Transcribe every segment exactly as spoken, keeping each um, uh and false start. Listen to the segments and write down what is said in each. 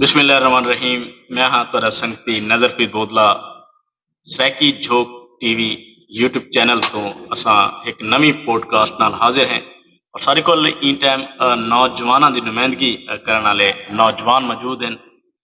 بسم اللہ الرحمن الرحیم۔ میں ہاں تہاݙا سنگتی نظر پیر بودلا۔ سرائیکی جھوک ٹی وی یوٹیوب چینل توں اساں ہک نویں پوڈکاسٹ نال حاضر ہیں اور ساݙے کول ایں ٹائم، آ، نوجواناں دی نمائندگی، آ، کرݨ والے نوجوان موجود ہیں،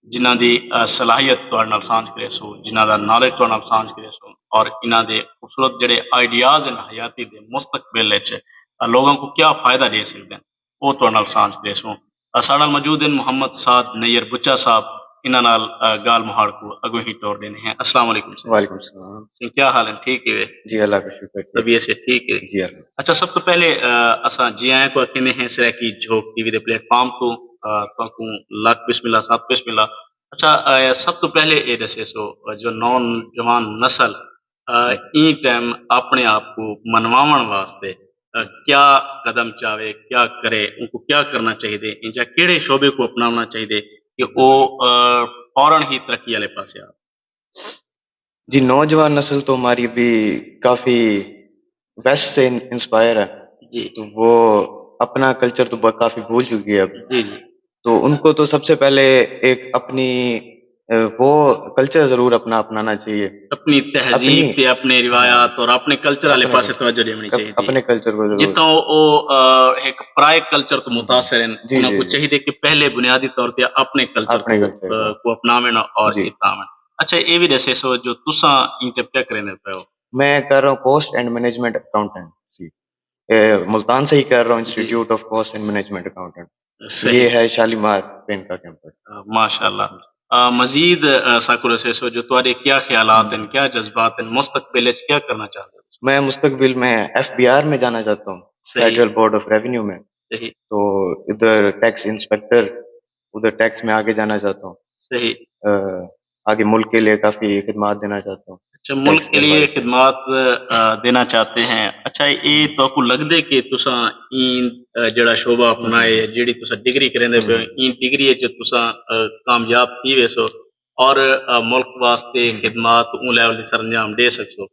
جنہاں دی، آ، صلاحیت تہاݙے نال سانجھ کریسوں، جنہاں دا نالج تہاݙے نال سانجھ کریسوں اور انہاں دے خوبصورت جڑے آئیڈیاز ہیں حیاتی دے مستقبل وچ، آ، لوگاں کوں کیا فائدہ ݙے سڳدے ہیں۔ او تہاݙے نال سانجھ کریسوں۔ اساݙے نال موجود ہیں محمد سعد نیر بچہ صاحب، انہاں نال، آ، ڳالھ مہاڑ کوں اڳوں ہی ٹور ݙیندے ہیں۔ السلام علیکم سر۔ وعلیکم السلام۔ سر، کیا حال ہیں؟ ٹھیک ہے؟ جی، اللہ کا شکر، ٹھیک۔ طبیعت سے ٹھیک ہے؟ جی، اللہ۔ اچھا، سب توں پہلے، آ، اساں جی آیاں کوں آکھیندے ہیں سرائیکی جھوک ٹی وی دے پلیٹ فارم توں، آ، تہاکوں لکھ بسم اللہ، سات بسم اللہ۔ اچھا، آ، سب توں پہلے اے ݙسیسو، آ، جو نوجوان نسل آ، ایں ٹائم اپݨے آپ کوں منواوݨ واسطے، آ، کیا قدم چاوے، کیا کرے، اونکوں کیا کرݨا چاہیدے، اینجھا کیڑھے شعبے کوں اپݨاوݨا چاہیدے کہ او، آ، فوراً ہی ترقی والے پاسے آوے؟ جی، نوجوان نسل تو ہماری ابھی کافی ویسٹ سے ان-، انسپائر ہے۔ جی۔ تو وہ اپنا کلچر تو ب-، کافی بھول چکی ہے اب۔ جی، جی۔ تو ان کو تو سب سے پہلے ایک اپنی، اے، وہ کلچر ضرور اپنا اپنانا چاہیے۔ اپݨی تہذیب اپݨی تے اپݨے روایات اور اپݨے کلچر والے اپݨے پاسے کلچر۔ توجہ ݙیوݨی اپ-، چاہیدی۔ اپݨے کلچر کو ضرور۔ جتھاں او، او، آ، ہک پرائے کلچر توں متاثر ہیں، جی، انہاں جی، کوں جی۔ چاہیدے کہ پہلے بنیادی طور تے اپݨے کلچر اپݨے کو، کلچر کو۔ آ، کو اپناوݨ اور جی۔ اتھاوݨ۔ اچھا، اے وی ݙسیسو جو تساں ایں ٹائم کیا کریندے پئے ہو؟ میں کر رہا ہوں کاسٹ اینڈ مینجمنٹ اکاؤنٹنسی۔ اے، ملتان سے ہی کر رہا ہوں، جی۔ Institute of cost and management accountant. صحیح۔ یہ ہے شالیمار پین کا کیمپس۔ آ، ماشاءاللہ۔ آ، مزید، آ، ساکوں ݙسیسو جو تہاݙے کیا خیالات ہن، کیا جذبات ہن، مستقبل وچ کیا کرݨا چاہندے ہو؟ میں مستقبل میں ایف بی آر میں جانا چاہتا ہوں، صحیح۔ فیڈرل بورڈ آف ریونیو میں۔ صحیح۔ تو ادھر ٹیکس انسپیکٹر، ادھر ٹیکس میں آگے جانا چاہتا ہوں۔ صحیح۔ آ، آگے ملک کے لیے کافی خدمات دینا چاہتا ہوں۔ اچھا، ملک کے لیے خدمات، آ، دینا چاہتے ہیں۔ اچھا، اے تہاکوں لڳدے کہ تساں ایں، آ، جڑا شعبہ اپݨائے، جڑی تساں ڈگری کریندے پئے ہو، ایں ڈگری وچ تساں، آ، کامیاب تھی ویسو اور، آ، ملک واسطے خدمات اوں لیول دی سرانجام ݙے سڳسو؟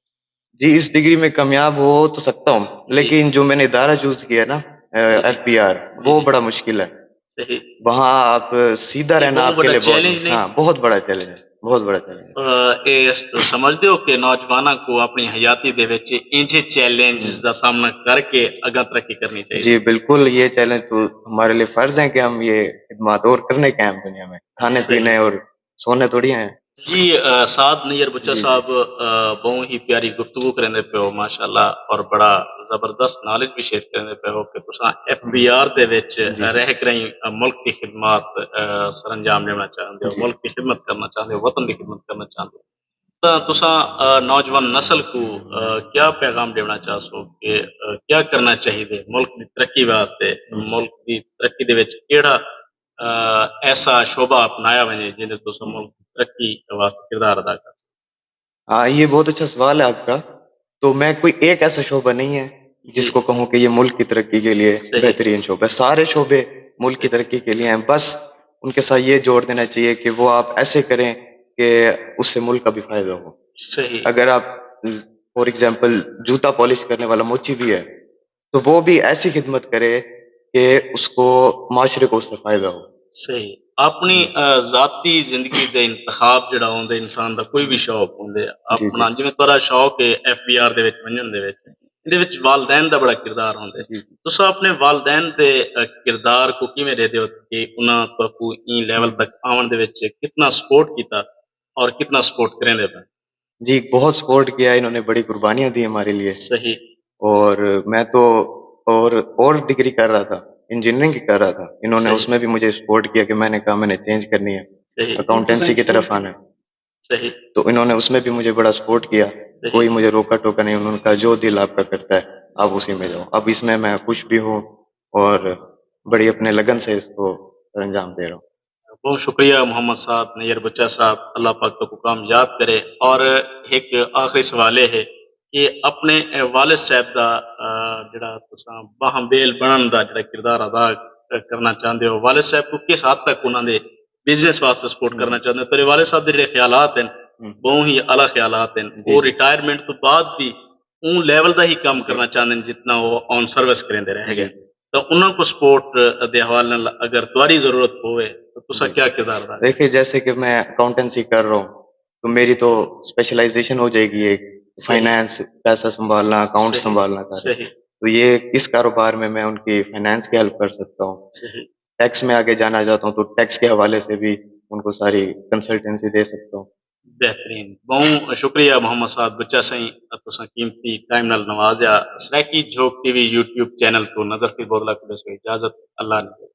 جی، اس ڈگری میں کامیاب ہو تو سکتا ہوں، جی۔ لیکن جو میں نے ادارہ چوز کیا نا، آ، جی۔ ایف بی آر، جی، وہ جی۔ بڑا مشکل ہے۔ صحیح۔ وہاں آپ سیدھا یہ رہنا بہت آپ کے بڑا لیے بہت چیلنج مشکل۔ نہیں؟ ہاں، بہت بڑا چیلنج ہے، بہت بڑا چیلنج ہے۔ آ، اے سمجھدے ہو کہ نوجواناں کوں اپݨی حیاتی دے وچ اینجھے چیلنجز دا سامنا کر کے اڳاں ترقی کرݨی چاہیدی؟ جی، بالکل، یہ چیلنج تو ہمارے لیے فرض ہے کہ ہم یہ خدمات اور کرنے کے ہیں ہم دنیا میں، کھانے صحیح۔ پینے اور سونے تھوڑی ہیں۔ جی، آ، سعد نیر بچہ جی، جی۔ صاحب، آ، ٻہوں ہی پیاری گفتگو کریندے پئے ہو، ماشاءاللہ، اور بڑا زبردست نالج بھی شیئر کریندے پئے ہو کہ تساں ایف بی آر دے وچ جی، جی۔ رہ کر ہی ملک دی خدمات، آ، سرانجام ݙیوݨا چاہندے ہو، جی۔ ملک دی خدمت کرݨا چاہندے ہو، وطن دی خدمت کرݨا چاہندے ہو۔ تاں تساں، آ، نوجوان نسل کوں، آ، کیا پیغام ݙیوݨا چاہسو کہ، آ، کیا کرݨا چاہیدے ملک دی ترقی واسطے؟ ہوں۔ ملک دی ترقی دے وچ کیڑھا، آ، ایسا شعبہ اپنایا ونڄے جیندے توں تساں ملک دی ترقی واسطے کردار ادا کر سڳو؟ ہاں، یہ بہت اچھا سوال ہے آپ کا۔ تو میں کوئی ایک ایسا شعبہ نہیں ہے جس جی۔ کو کہوں کہ یہ ملک کی ترقی کے لیے صحیح۔ بہترین شعبہ ہے۔ سارے شعبے ملک کی صحیح۔ ترقی کے لیے ہیں، بس ان کے ساتھ یہ جوڑ دینا چاہیے کہ وہ آپ ایسے کریں کہ اس سے ملک کا بھی فائدہ ہو۔ صحیح۔ اگر آپ، فار ایگزامپل، جوتا پالش کرنے والا موچی بھی ہے، تو وہ بھی ایسی خدمت کرے کہ اس کو، معاشرے کو اس سے فائدہ ہو۔ صحیح۔ اپݨی، ہوں۔ آ، ذاتی زندگی دے انتخاب جڑا ہوندے، انسان دا کوئی بھی جی۔ شوق ہوندے، جی، جی۔ اپݨا جویں تہاݙا شوق ہے ایف بی آر دے وچ ونڄݨ دے وچ، ایندے وچ والدین دا بڑا کردار ہوندے۔ جی، جی۔ تساں اپݨے والدین دے، آ، کردار کوں کیویں ݙیہدے ہو کہ انہاں تہاکوں ایں لیول ہوں۔ تک آوݨ دے وچ کتنا سپورٹ کیتا اور کتنا سپورٹ کریندے پئے؟ جی، بہت سپورٹ کیا، انہوں نے بڑی قربانیاں دی ہمارے لیے۔ صحیح۔ اور میں تو اور، اور ڈگری کر رہا تھا، انجینئرنگ کی کر رہا تھا۔ انہوں نے صحیح۔ اس میں بھی مجھے سپورٹ کیا کہ میں نے کہا میں نے چینج کرنی ہے، صحیح۔ اکاؤنٹنسی کی طرف آنا ہے۔ صحیح۔ تو انہوں نے اس میں بھی مجھے بڑا سپورٹ کیا، صحیح۔ کوئی مجھے روکا ٹوکا نہیں، انہوں نے کہا جو دل آپ کا کرتا ہے آپ اسی میں جاؤ۔ اب اس میں میں خوش بھی ہوں اور بڑی اپنے لگن سے اس کو سر انجام دے رہا ہوں۔ بہت شکریہ محمد صاحب، نیر بچہ صاحب، اللہ پاک تہاکوں کامیاب کرے۔ اور ہک آخری سوال اے ہے کہ اپݨے والد صاحب دا، آ، جڑا تساں باہمبیل بݨݨ دا جڑا کردار ادا کرݨا چاہندے ہو، والد صاحب کوں کس حد تک انہاں دے بزنس واسطے سپورٹ ہوں۔ کرݨا چاہندے ہو؟ تیݙے والد صاحب دے جڑے خیالات ہن، ہوں۔ ٻہوں ہی اعلیٰ خیالات ہن۔ جی، او جی۔ ریٹائرمنٹ توں بعد وی اوں لیول دا ہی کم جی۔ کرݨا چاہندے ہن جتنا او آن سروس کریندے رہ جی۔ ڳئے۔ تو انہاں کو سپورٹ دے حوالے نال اگر تہاݙی ضرورت ہوئے تو تساں جی۔ کیا کردار ادا کرو؟ دیکھیں، جیسے کہ میں اکاؤنٹنسی کر رہا ہوں، تو میری تو اسپیشلائزیشن ہو جائے گی ایک، صحیح۔ فائنانس، پیسہ سنبھالنا، اکاؤنٹ صحیح۔ سنبھالنا سارے۔ صحیح۔ تو یہ اس کاروبار میں میں ان کی فائنانس کی ہیلپ کر سکتا ہوں۔ صحیح۔ ٹیکس میں آگے جانا چاہتا ہوں، تو ٹیکس کے حوالے سے بھی ان کو ساری کنسلٹنسی دے سکتا ہوں۔ بہترین، بہوں شکریہ محمد سعد بچا سائیں، تساں قیمتی ٹائم نال نوازیا۔ سرائیکی جھوک ٹی وی یوٹیوب چینل تو نظر فی بودلا کو ݙیسو اجازت، اللہ نے۔